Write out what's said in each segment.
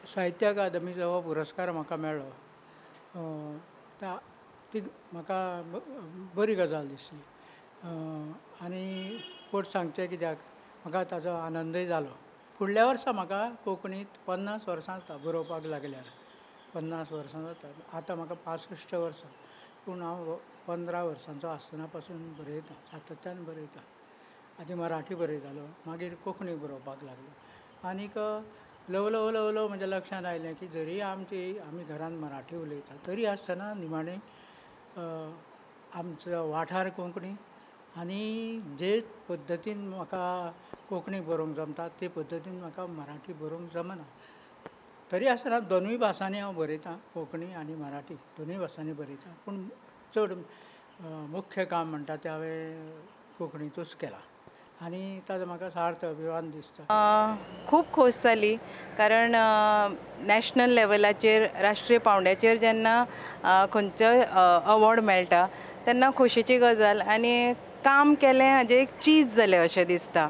साहित्य अकादमीचो हो पुरस्कार म्हाका मेळ्ळो ती म्हाका बरी गजाल दिसली आनी फट सांगचें कित्याक म्हाका ताचो आनंदय जालो. फुडल्या वर्सा म्हाका कोंकणींत 50 वर्सां जाता बरोवपाक लागल्यार 50 वर्सां जाता. आतां म्हाका 65 वर्सां, पूण हांव 15 वर्सांचो आसतना पासून बरयतां, सातत्यान बरयतां. आदी मराठी बरयतालो, मागीर कोंकणी बरोवपाक लागलो आनीक ल्हव ल्हव ल्हव ल्हव म्हज्या लक्षांत आयलें की जरी आमी घरांत मराठी उलयता तरी आसतना निमाणें आमचो वाठार कोंकणी आनी जे पद्दतीन म्हाका कोंकणी बरोवंक जमता ते पद्दतीन म्हाका मराठी बरोवंक जमना. तरी आसतना दोनूय भासांनी हांव बरयतां, कोंकणी आनी मराठी दोनूय भासांनी बरयतां, पूण चड मुख्य काम म्हणटा तें हांवें कोंकणींतूच केलां आनी ताजो म्हाका सार्थ अभिमान दिसता. खूब खोस जाली कारण नॅशनल लेवलाचेर, राष्ट्रीय पावंड्याचेर जेन्ना खंयचोय अवॉर्ड मेळटा तेन्ना खोशेची गजाल आनी काम केलें हाजें एक चीज जालें अशें दिसता.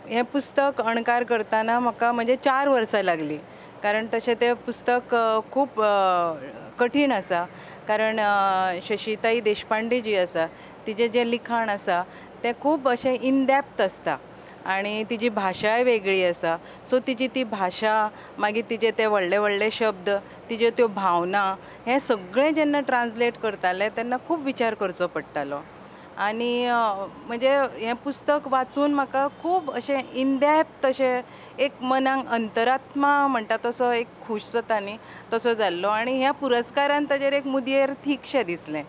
हें पुस्तक अणकार करतना म्हाका म्हणजे 4 वर्सां लागलीं कारण तशें तें पुस्तक खूब कठीण आसा कारण शशीताई देशपांडे जी आसा तिजें जें लिखाण आसा तें खूब अशें इनडेप्थ आसता आनी तिजी भाशाय वेगळी आसा. सो तिजी ती भाशा, मागीर तिजे ते व्हडले व्हडले शब्द, तिज्यो त्यो भावना, हें सगळें जेन्ना ट्रान्सलेट करतालें तेन्ना खूब विचार करचो पडटालो आनी म्हणजे हें पुस्तक वाचून म्हाका खूब अशें इनडेप्थ अशें एक मनाक अंतरात्मा म्हणटा तसो एक खूश जाता न्ही तसो जाल्लो आनी ह्या पुरस्कारान ताजेर एक मुदयेर थीकशें दिसलें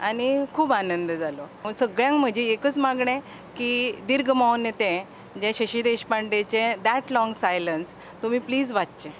आनी खूब आनंद जालो. सगळ्यांक म्हजी एकच मागणें की दीर्घ मौन तें जें शशी देशपांडेचें that long silence तुमी प्लीज वाचचें.